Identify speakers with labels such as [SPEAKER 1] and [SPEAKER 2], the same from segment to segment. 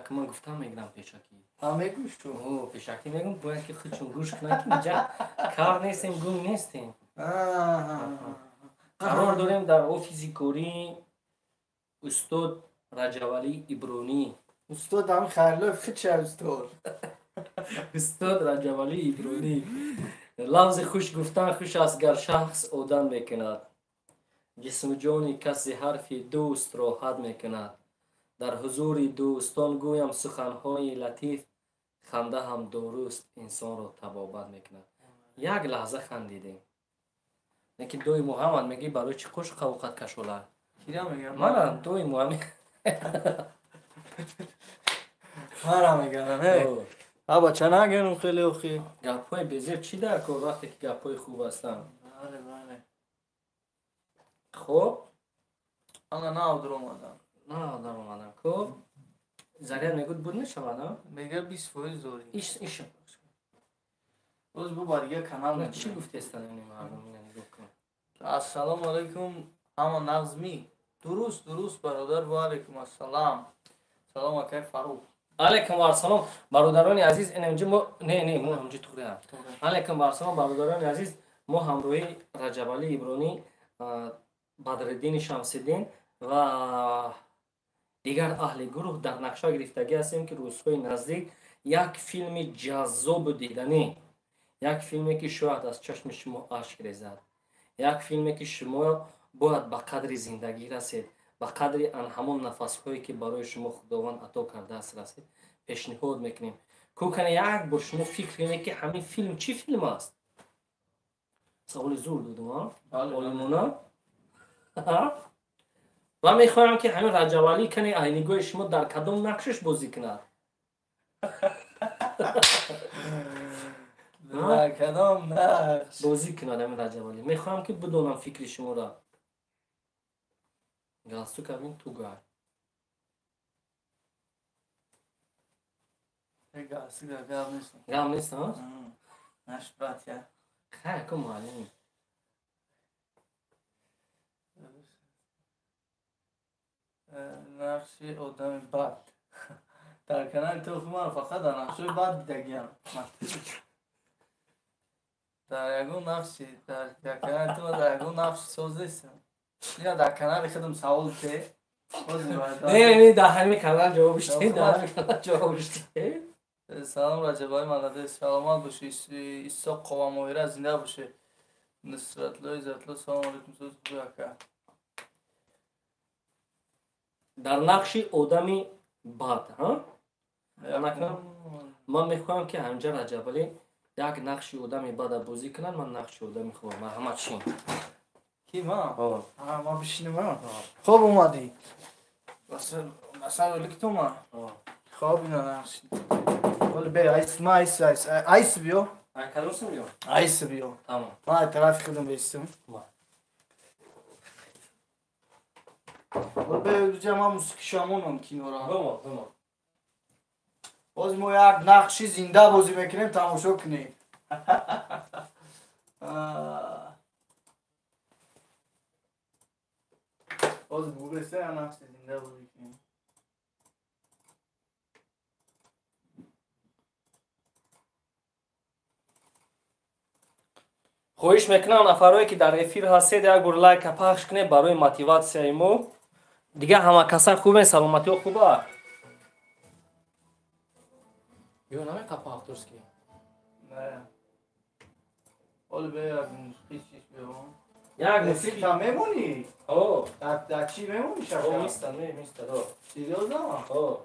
[SPEAKER 1] Ман гуфтам мегирам пешакӣ.
[SPEAKER 2] Мегӯш ту?
[SPEAKER 1] Пешакӣ мегӯм, бояд ки худшон гӯш кунанд, ки инҷа кар нестем, гум нестем. Қарор дорем дар офиси кории устод Раҷабалӣ Ибронӣ.
[SPEAKER 2] Устод ҳам Хайруллоев худша устод.
[SPEAKER 1] Устод Раҷабалӣ Ибронӣ. Лафзи хуш гуфтан хуш аст, гар шахс одам мекунад. Ҷисму ҷони каси ҳарфи дӯст роҳат мекунад. Дар ҳузури дӯстон гӯям суханҳои латиф, ханда ҳам дуруст инсонро табобат мекунад. Як лаҳза хандидем. Лекин дои Муҳаммад мегӯй, барои чӣ қош қавқат кашола?
[SPEAKER 2] Кира мегӯям?
[SPEAKER 1] Мана дои Муҳаммад.
[SPEAKER 2] Мара мегӯям, э. Аба ча нагӯям хеле охи.
[SPEAKER 1] Гапҳои безеб чӣ дар кор вақте ки гапҳои хуб ҳастанд?
[SPEAKER 2] Бале, бале.
[SPEAKER 1] Хоб?
[SPEAKER 2] Ана нав даромадам.
[SPEAKER 1] Нав даромадам. Хоб? Заряд мегӯд буд мешавад, а?
[SPEAKER 2] Мега 20% дорӣ.
[SPEAKER 1] Иш иш.
[SPEAKER 2] Боз бу ба дигар канал
[SPEAKER 1] чӣ гуфтестан ин мардум, ина нигоҳ кун.
[SPEAKER 2] Ассалому алайкум, ҳама нағзмӣ? Дуруст, дуруст, бародар, ва алайкум ассалам. Салом акай Фарух.
[SPEAKER 1] Алайкум ассалом, бародарони азиз, ин инҷо мо не не мо ҳамҷо туғри. Алайкум ассалом, бародарони азиз, мо ҳамроҳи Раҷабалӣ Ибронӣ, Бадриддини Шамсиддин ва дигар аҳли гурӯҳ дар нақша гирифтагӣ ҳастем, ки рӯзҳои наздик як филми ҷаззобу диданӣ, як филме ки шояд аз чашми шумо ашк резад, як филме ки шумо бояд ба қадри зиндагӣ расед, ба қадри ан ҳамон нафасҳое ки барои шумо Худованд ато кардааст расед, пешниҳод мекунем. Кӯкане як бор шумо фикр кунед, ки ҳамин филм чӣ филм аст? Саволи зур додум, а? Олимона? Ва мехоҳам, ки ҳамин Раҷабалӣ кане айнигоҳи шумо дар кадом нақшаш бозӣ кунад?
[SPEAKER 2] Дар кадом нақш
[SPEAKER 1] бозӣ кунад ҳамин Раҷабалӣ? Мехоҳам, ки бидонам фикри шуморо. Галстук авин тугай.
[SPEAKER 2] Галстук гап нест.
[SPEAKER 1] Гап нест, а?
[SPEAKER 2] Наш братья.
[SPEAKER 1] Хай, ку муаллим.
[SPEAKER 2] Нақши одами бад. Дар канали ту ман фақат дар нақшҳои бад дидагиам. Дар ягон нақши дар канали ту дар ягон нақши соз нестам. Ина дар канали худам савол те.
[SPEAKER 1] Не, не, дар ҳамин канал ҷавобиш те, дар ҳамин канал ҷавобиш те.
[SPEAKER 2] Салом Раҷабалӣ, молодец, саломат бошӣ, Исоқ Қовамоҳира зинда бошӣ. Нусратлло Иззатлло, салому алайкум, соз хуби ака.
[SPEAKER 1] Дар нақши одами бад, ҳа? Ман мехоҳам, ки ҳамҷа Раҷабалӣ як нақши одами бада бозӣ кунад, ман нақши одами хуб. Марҳамат, шин.
[SPEAKER 2] Ки ман? Ман бишинам? Хоб омадӣ? Масалан, олики ту ман? Хоб ина нақши. Оли бе, айс, ма айс, айс, айс биё.
[SPEAKER 1] Ай кадомсим биё?
[SPEAKER 2] Айс биё.
[SPEAKER 1] Тамом.
[SPEAKER 2] Ман ай тарафи худам бестам. Оли бе, ҷа ман мусиқишамонам кинора.
[SPEAKER 1] Бимон, бимон.
[SPEAKER 2] Боз мо як нақши зинда бозӣ мекунем, тамошо кунем. Боз бугеса як нақши зинда бозӣ кунем.
[SPEAKER 1] Хоҳиш мекунам, нафарое ки дар эфир ҳастед, як бор лайка пахш кунед барои мотиватсияи мо. Дигар ҳама каса хубен, саломатиҳо хуба? Ё намеқапа авторский?
[SPEAKER 2] Не. Оли бе як мусиқи чиз биё.
[SPEAKER 1] Як
[SPEAKER 2] мусиқи та мемонӣ?
[SPEAKER 1] О.
[SPEAKER 2] Дар чӣ мемонӣ шака?
[SPEAKER 1] О, миста, не, миста, о.
[SPEAKER 2] Серьёзно?
[SPEAKER 1] О.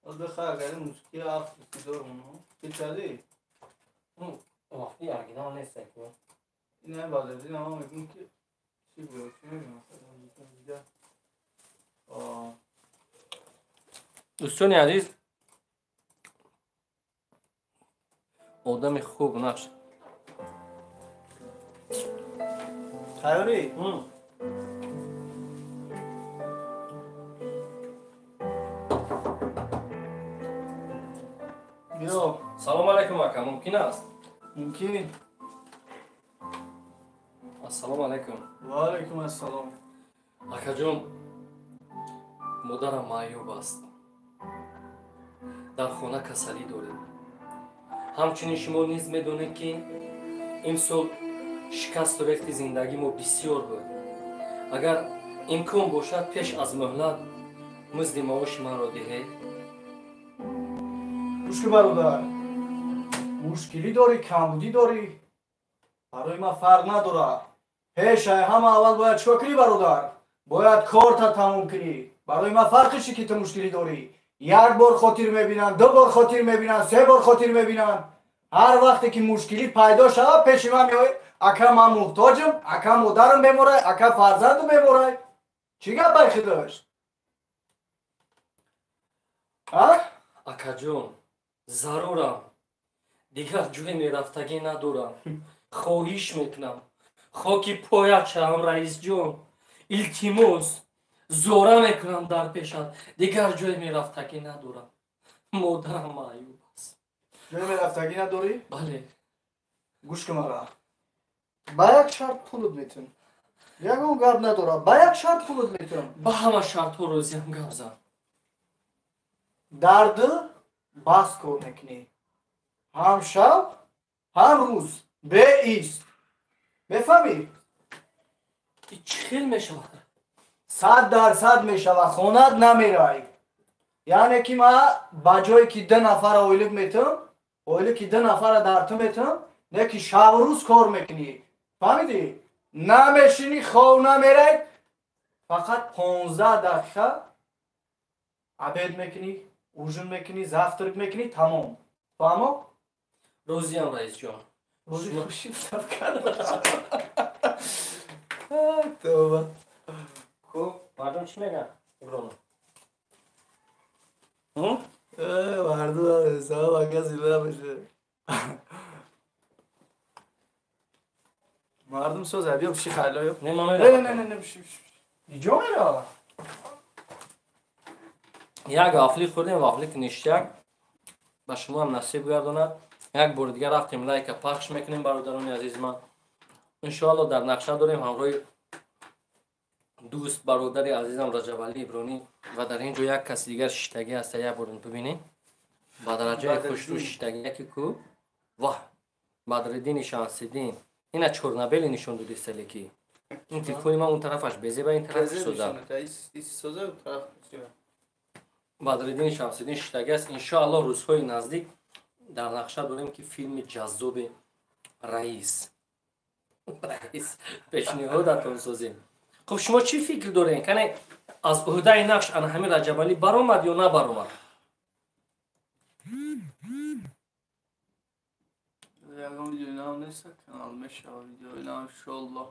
[SPEAKER 2] Оз бехай агар мусиқи авторский дорум, чӣ кардӣ?
[SPEAKER 1] Вақти оригинал нест ку.
[SPEAKER 2] Ина баъд ин ма мегӯм ки чӣ биё, чӣ мегӯм?
[SPEAKER 1] Дӯстони азиз, одами хуб нақш.
[SPEAKER 2] Тайёрӣ? Биё.
[SPEAKER 1] Салом алайкум, ака, мумкин аст?
[SPEAKER 2] Мумкин.
[SPEAKER 1] Ассалому алайкум.
[SPEAKER 2] Ва алайкум ассалом.
[SPEAKER 1] Акаҷон, модарам маъюб аст. Дар хона касалӣ дорем. Ҳамчунин шумо низ медонед, ки имсол шикасту рехти зиндагӣ мо бисёр буд. Агар имкон бошад, пеш аз муҳлат музди маоши манро диҳед.
[SPEAKER 3] Гӯш кун, бародар, мушкилӣ дорӣ, камбудӣ дорӣ, барои ман фарқ надорад. Пешаи ҳама аввал бояд чикор кунӣ, бародар? Бояд корта тамом кунӣ. Барои ман фарқи чи ки ту мушкилӣ дорӣ? Як бор хотир мебинанд, ду бор хотир мебинанд, се бор хотир мебинанд. Ҳар вақте ки мушкилӣ пайдо шавад, пеши ман меояд: ака, ман муҳтоҷам, ака, модарам беморай, ака, фарзандам беморай. Чӣ гап байхи дошт?
[SPEAKER 1] Акаҷон, зарурам, дигар ҷое мерафтагӣ надорам. Хоҳиш мекунам, хоки поят шавам, раисҷон, илтимос, зора мекунам дар пешат, дигар ҷое мерафтагӣ надорам, модарам маъюб аст.
[SPEAKER 3] Ҷое мерафтагӣ надорӣ?
[SPEAKER 1] Бале.
[SPEAKER 3] Гӯш кун мара, ба як шарт пулут метун, ягон гап надорам, ба як шарт пулут метун.
[SPEAKER 1] Ба ҳама шартҳо розиам, гап зан.
[SPEAKER 3] Дарду бас кор мекунӣ, ҳам шаб, ҳам рӯз, беист, мефаҳмӣ?
[SPEAKER 1] Чӣ хел мешавад?
[SPEAKER 3] 100% мешавад, хонат намерай. Яъне ки ман ба ҷое ки ду нафара ойлик метам, ойлики ду нафара дар ту метам, не ки шабу рӯз кор мекунӣ, фаҳмидӣ? Намешинӣ, хов намерай, фақат 15 дақиқа обед мекунӣ, ужин мекунӣ, завтрак мекунӣ, тамом. Фаҳмо?
[SPEAKER 1] Розиам, раисҷон.
[SPEAKER 3] Розӣ? Тоба.
[SPEAKER 1] Хуб, мардум чӣ мегӯянд, Иброҳим?
[SPEAKER 2] Мардум салом, ака, зинда боше. Мардум соза, биё пиши, хайло.
[SPEAKER 1] Не, ман
[SPEAKER 2] не, не, не, не, пиши.
[SPEAKER 3] Иҷо мера.
[SPEAKER 1] Як вафли хӯрдем, вафли ки ништяк, ба шумо ҳам насиб гардонад. Як бори дигар рафтем, лайка пахш мекунем, бародарони азиз ман. Иншоалло, дар нақша дорем ҳамроҳи дӯст, бародари азизам Раҷабалӣ Ибронӣ, ва дар ин ҷо як каси дигар шиштагӣ ҳаста, як бор бибинем, ба дараҷаи хушрӯ шиштагӣ яке ку. Ваҳ, Бадриддини Шамсиддин, ина чёрно-белый нишон додистале ки ин телефони ман он тарафаш безеба, ин тараф соза. Бадриддини Шамсиддин шиштагӣ аст. Иншоалло, рӯзҳои наздик дар нақша дорем, ки филми ҷаззоби раис пешниҳодатон созем. Хуб, шумо чӣ фикр дорем? Кане, аз ӯҳдаи нақш ана ҳамин Раҷабалӣ баромад ё набаромад?
[SPEAKER 2] Ягон видеои нав нест, канал мешава видеои нав, иншоалло.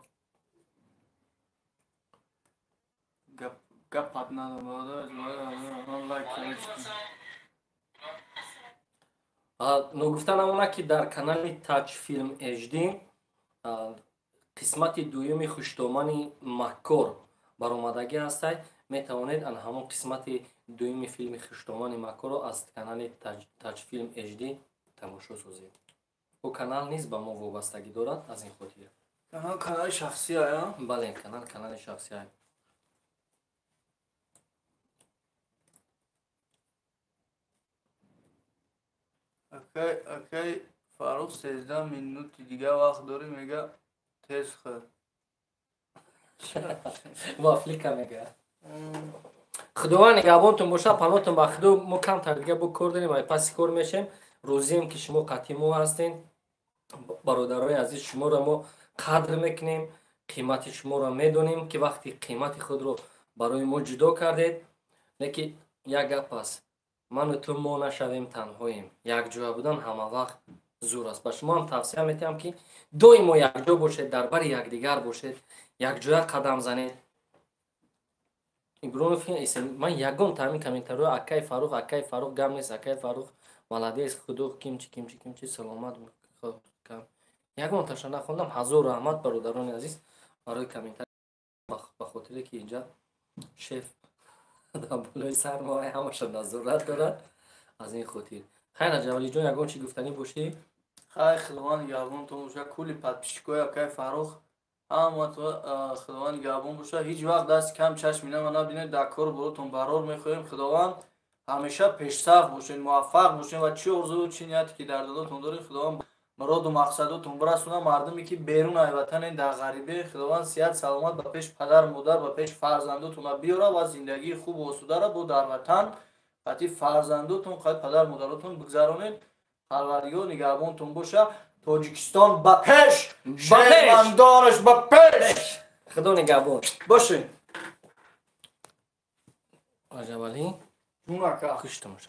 [SPEAKER 2] Гапат надорам, бародар, лайк.
[SPEAKER 1] Ногуфта намонад, ки дар канали Таҷ Филм HD қисмати дуюми Хуштомани маккор баромадагӣ ҳастад. Метавонед ана ҳамон қисмати дуюми филми Хуштомани маккорро аз канали Таҷфилм HD тамошо созед. Ӯ канал низ ба мо вобастагӣ дорад, аз ин хотир.
[SPEAKER 2] Канал канали шахсия?
[SPEAKER 1] Бале, канал канали шахсия.
[SPEAKER 2] Акай Фаррух, 13 минути дига вақт дорӣ, мега, тез хӯр.
[SPEAKER 1] Вафлика мега. Худованд нигаҳбонтон бошад, паноҳтон ба Худо. Мо камтар дига бо кор дорем, ай паси кор мешем. Розием, ки шумо қатъи мо ҳастен. Бародарои азиз, шуморо мо қадр мекунем, қимати шуморо медонем, ки вақти қимати худро барои мо ҷудо кардед. Леки як гап аст: ману ту мо нашавем, танҳоем. Якҷоя будан ҳама вақт зур аст. Ба шумо ҳам тавсия метиҳам, ки доимо якҷо бошед, дар бари якдигар бошед, якҷоя қадам занед. Ибронов, ман ягон таъмин комментариҳо, акай Фаррух, акай Фаррух, гап нест, акай Фаррух молодец, худо кимчи, кимчи, кимчи, саломат. Ягон таша нахондам. Ҳазор раҳмат, бародарони азиз, барои комментари. Ба хотире ки инҷа шеф дар болои сар мо ҳамаша назорат дорад, аз ин хотир. Хайр, Раҷабалиҷон, ягон чӣ гуфтанӣ бошӣ?
[SPEAKER 2] Хай, Худованд нигаҳбонтон боша, кулли подписчикои акай Фаррух, ҳамато Худованд нигаҳбон боша. Ҳеҷ вақт дасти кам чашми нама набинед, дар кору боротон барор мехоҳем. Худованд Ҳамеша пешсаф бошед, муваффақ бошед ва чӣ орзую, чӣ нияте ки дар дилотон доред, Худованд муроду мақсадотон бирасонад. Мардуме ки берун ай ватане, дар ғарибе, Худованд сиҳат саломат ба пеш падару модар, ба пеш фарзандотонро биёрад ва зиндагии хубу осударо бо дар ватан қати фарзандотон, қати падару модаротон бигзаронед. Парвардигор нигаҳбонтон боша. Тоҷикистон ба пеш, шермандонаш ба пеш!
[SPEAKER 1] Худо нигаҳбон.
[SPEAKER 2] Бошед.
[SPEAKER 1] Раҷабалӣ.
[SPEAKER 2] Ҷунака.
[SPEAKER 1] Хуш тамошо.